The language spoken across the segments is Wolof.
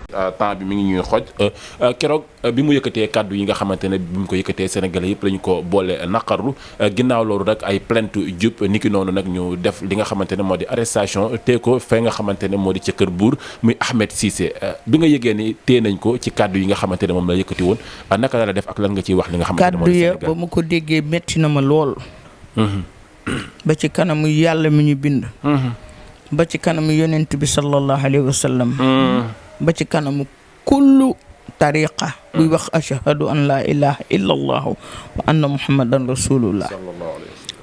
temps bi mi ngi ñuy xoj keroog bi mu yëkkatee kàddu yi nga xamante ne bi mu ko yëkkatee Sénégalais yëpp lañu ko boole naqarlu ginnaaw loolu rek ay plainte jub niki noonu nag ñu def li nga xamante ne moo di arrestation tee ko fee nga xamante ne moo di ca kër buur muy Ahmed Cissé bi nga yëgee ni tee nañ ko ci kàddu yi nga xamante ne moom la yëkkati woon naka la def ak lan nga ciy wax li nga xamante ne moo di Sénégal kàddu ya ba mu ko déggee metti na ma lool ba ci kanamu yàlla mi ñu bind ba ci kanamu yonent bi sallallahu alayhi wa sallam ba ci kanamu kullu tariqa buy wax ashhadu an la ilaha illa allahu wa anna muhammadan rasulullah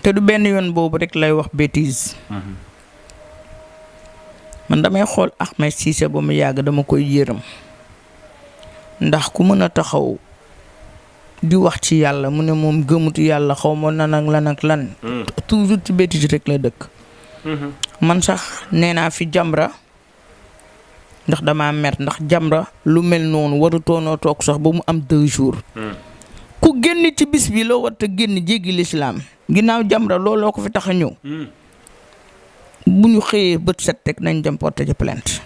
te du benn yoon boobu rek lay wax bêtise man damay xool Ahmed Cissé ba mu yàgg dama koy yërëm ndax ku mën a taxaw di wax ci yàlla mu ne moom gëmutu yàlla xaw ma nan ak lan ak lan toujours ci bêtise rek la dëkk man sax nee naa fi Jamra ndax dama mer ndax Jamra lu mel noonu warutoonoo toog sax ba mu am 2 jours ku génn ci bis bi loo war a génn jéggi lislaam ginnaaw Jamra looloo ko fi tax a ñëw bu ñu xëyee bët set rek nañ dem porter ci plainte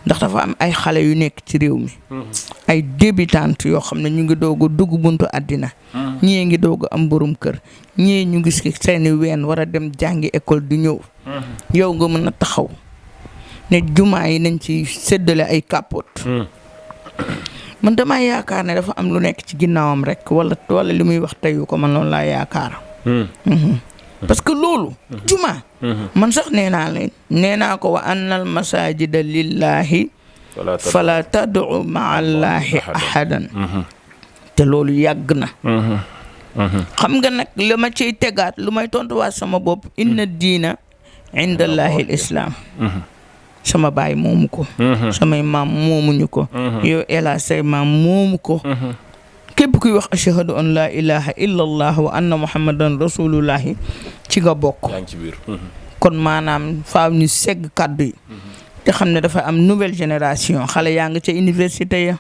ndax dafa am ay xale yu nekk ci réew mi ay débutantes yoo xam ne ñu ngi doog a dugg buntu àddina ñii ngi doog a am borom kër ñii ñu ngi si seeni ween war a dem jàngi école di ñëw yow nga mën a taxaw ne jumaa yi nañ ci séddale ay capote man damaa yaakaar ne dafa am lu nekk ci ginnaawam rek wala li muy wax teyu ko man loolu laa yaakaar parce que loolu juma man sax nee naa ko wa annal masajida lillahi fala tad'u ma'allahi ahadan te loolu yàgg na xam nga nag li ma ciy tegaat lu may tontuwaat sama bopp inna diina indallahi al-islam sama baay moomu ko samay maam moomuñu ko yow ela say maam moomu ko képp kuy wax ashhadu an la ilaha illa allah wa anna muhammadan rasulullahi ci nga bokk kon maanaam faaw ñu segg kàddu yi te xam ne dafa am nouvelle génération xale yaa ngi ca université ya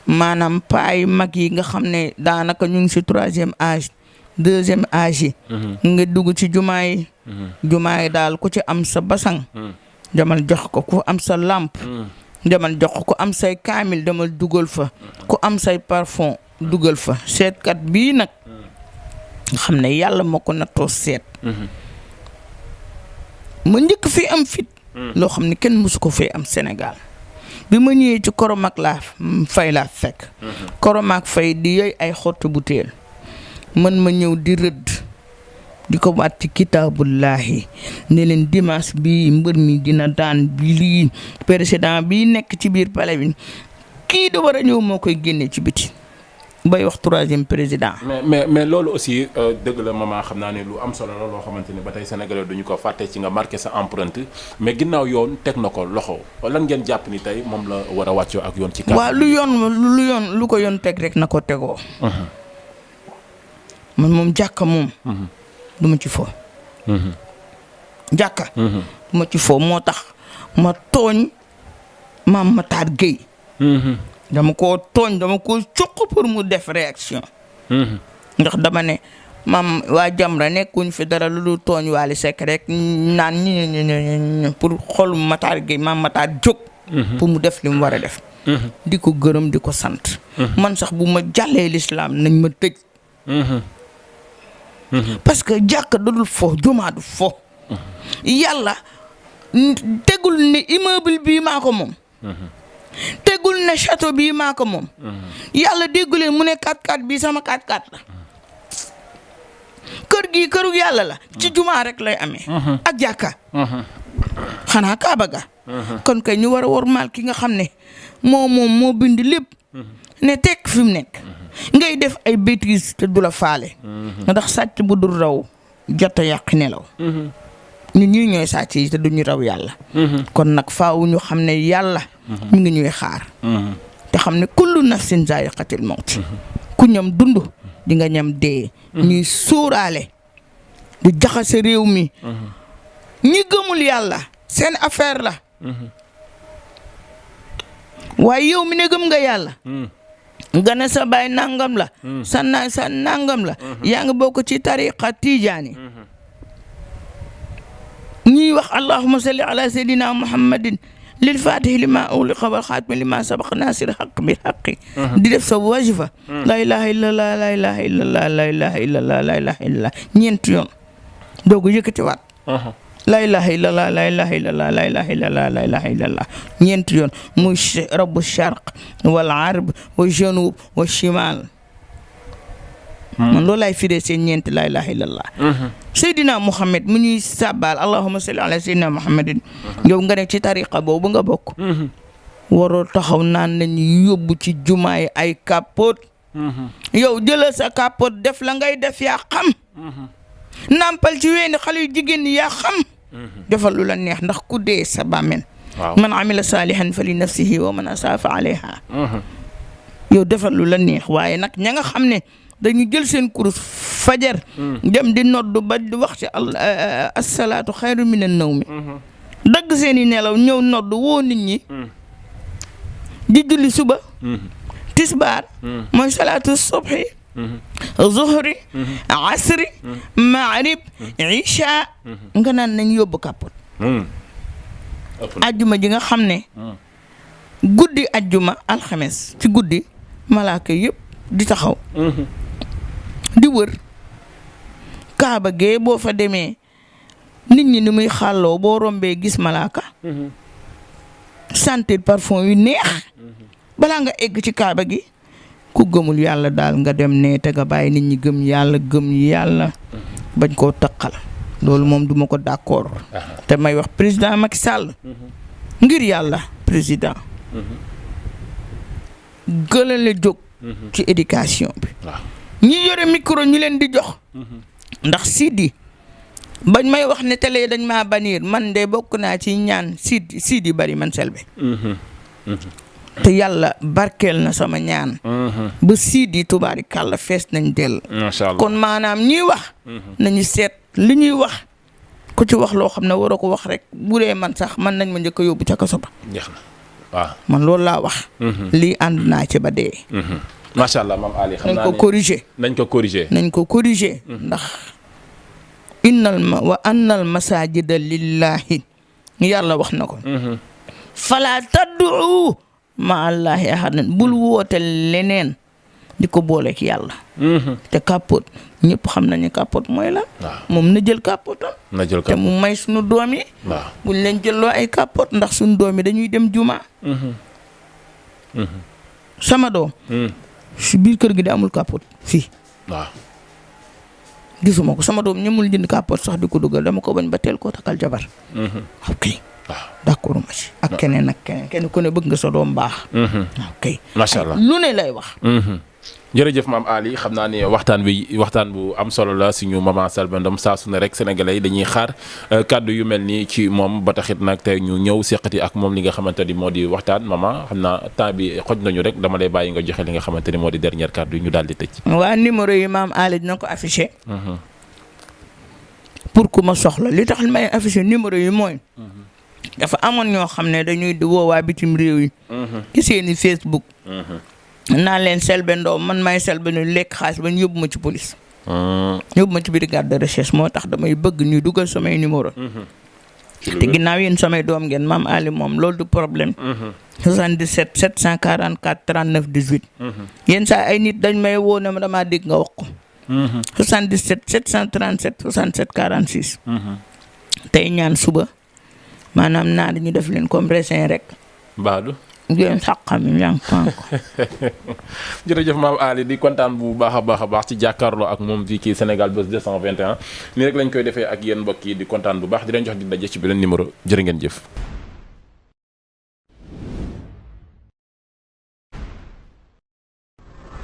maanaam paay mag yi nga xam ne daanaka ñu ngi si 3e âge 2e âge yi nga dugg ci jumaa yi daal ku ci am sa basang demal jox ko ku am sa lampe demal jox ko ku am say kaamil demal dugal fa ku am say parfum dugal fa seetkat bii nag nga xam ne yàlla moo ko nattoo seet ma njëkk fi am fit loo xam ne kenn mësu ko fee am Sénégal bi ma ñëwee ci Koromak laa fekk Koromak Fay di yooyu ay xottu butéel man ma ñëw di rëdd di ko waat ci kitaabullaahi ne leen dimanche bi mbër mi dina daan bi lii président bi nekk ci biir palais bi kii da war a ñëw moo koy génne ci biti bay wax 3e président. mais loolu aussi dëgg la maman xam naa ne lu am solo la loo xamante ni ba tey Sénégalais duñu ko fàtte ci nga marqué sa empreinte mais ginnaaw yoon teg na ko loxo lan ngeen jàpp ni tey moom la war a wàccoo ak yoon. ci kàddu waaw lu ko yoon teg rek na ko tegoo. man moom jàkka moom. du ma ci fo. jàkka. du ma ci fo moo tax ma tooñ Mame Matar Gueye. dama koo tooñ dama koo cuq pour mu def réaction. ndax dama ne maam waa Jamra nekkuñ fi dara lu dul tooñ Wally Seck rek naan ñi pour xol Matar Gueye Mame Matar jóg. pour mu def li mu war a def. di ko gërëm di ko sant. man sax bu ma jàllee l'islam nañ ma tëj. parce que jàkka dudul fo jumaa du fo. yàlla tegul ne immeuble bii maa ko moom. tegul ne château bii maa ko moom. yàlla déggulee mu ne 4x4 bii sama 4x4 la. kër gi këru yàlla la. ci jumaa rek lay amee. ak jàkka. xanaa Kaaba ga. kon kay ñu war a wormaal ki nga xam ne moo bind lépp. ne tekk fi mu nekk. ngay def ay bêtises te du la faale. ndax sàcc bu dul raw jot a yàq nelaw. ñun ñii ñooy sàcc yi te duñu raw yàlla. kon nag faaw ñu xam ne yàlla. mi ngi ñuy xaar. te xam ne kullu nafsin zaa'iqatul mawt. ku ñam dund di nga ñam dee. ñuy sóoraale di jaxase réew mi. ñi gëmul yàlla seen affaire la. waaye yow mi ne gëm nga yàlla. nga ne sa baay nangam la. sa nangam la. yaa ngi bokk ci tariqa tijaani. ñuy wax allahumma salli ala sayyidina muhammadin lil faatihi lima ughliqa wal xaatimi lima sabaqa naasiril haqqi bil haqqi di def sa wajifa la ilaha illallah la ilaha illallah la ilaha illallah la ilaha illallah ñeenti yoon doogu yëkkatiwaat la ilaha illallah la ilaha illallah la ilaha illallah la ilaha illallah ñeenti yoon muy rabbu sharq wal arb wa janub wa shimal man loolu laay firee seen ñeenti la ilaha illallah Seydina Muhammad mu ñuy sàbbaal allahumma salli ala Seydina Muhammadin yow nga ne ci tariqa boobu nga bokk waroo taxaw naan nañu yóbbu ci jumaay ay kàppoot yow jëlal sa kàppoot def la ngay def yaa xam nampal ci weeni xale yu jigéen ñi yaa xam defal lu la neex ndax ku dee sa bàmmeel man amila salihan fa li nafsihi wa man asaa fa alayha yow defal lu la neex waaye nag ña nga xam ne dañu jël seen kurus fajar dem di noddu ba di wax ci assalaatu xayru minan nawmi dagg seeni nelaw ñëw noddu woo nit ñi di julli suba tisbaar mooy salaatu subhi zuhri asri maarib isha nga naan nañ yóbbu kàppot ajjuma ji nga xam ne guddi ajjuma alxames ci guddi malaaka yëpp di taxaw di wër kaaba gee boo fa demee nit ñi ni muy xàlloo boo rombee gis malaaka sentir parfum yu neex balaa nga egg ci kaaba gi ku gëmul yàlla daal nga dem ne te nga bàyyi nit ñi gëm yàlla bañ koo tëqal loolu moom duma ko d'accord te may wax président Macky Sall ngir yàlla président gëlale jóg ci éducation bi ñi yore micro ñu leen di jox ndax Sidi bañ may wax ne télé dañ maa bannir man de bokk naa ci ñaan Sidi bari man Selbé te yàlla barkeel na sama ñaan ba Sidi tubaarikàlla fees nañ dell kon maanaam ñuy wax nañu seet li ñuy wax ku ci wax loo xam ne waroo ko wax rek bu dee man sax man nañ ma njëkk a yóbbu ca kaso ba jeex na waaw man loolu laa wax lii ànd naa ci ba dee macha allah maam Ali xam naa nañ ko corriger ndax wa annal masajida lillahi yàlla wax na ko fala tad'u ma allahi ahadan bul woote leneen di ko booleek yàlla te kàppoot ñëpp xam nañu kàppoot mooy la moom na jël kàppootam te mu may suñu doom yi buñ leen jëlloo ay kàppoot ndax suñu doom yi dañuy dem juma sama doom si biir kër gi di amul kàppoot fii gisuma ko sama doom ñëmul jënd kàppoot sax di ko dugal dama ko bañ ba teel koo takal jabar ok d'accord ma ci ak keneen kenn ku ne bëgg nga sa doom baax ok macha allah lu ne lay wax jërëjëf maam Ali xam naa ne waxtaan bu am solo la suñu maman Selbé Ndom saa su ne rek sénégalais yi dañuy xaar kàddu yu mel nii ci moom ba taxit nag tey ñu ñëw seqati ak moom li nga xamante ni moo di waxtaan maman xam naa temps bi xoj nañu rek dama lay bàyyi nga joxe li nga xamante ni moo di dernière kàddu yi ñu daal di tëj. waa numéro yi maam Ali dina ko affiché. pour ku ma soxla li tax may affiché numéro yi mooy. dafa amoon ñoo xam ne dañuy di woowaa bitim réew yi. ci seeni Facebook. naa leen Selbé Ndom man may Selbé ñu lekk xaalis ba ñu yóbbu ma ci police. yóbbu ma ci brigade de recherche moo tax damay bëgg ñuy dugal samay numéro. te ginnaaw yéen samay doom ngeen maam Ali moom loolu du problème. 77 744 39 18. yéen saa ay nit dañ may woo ne ma damaa dégg nga wax ko. 77 737 67 46. tey ñaan suba maanaam naa dañu def leen comme raisin rek. Baadu. ngeen sàqam yaa ngi ko. jërëjëf maam Ali di kontaan bu baax a baax ci jàkkaarloo ak moom fii ci Sénégal Buzz 221 nii rek lañ koy defee ak yéen mbokk yi di kontaan bu baax di leen jox di daje ci beneen numéro jërë ngeen jëf.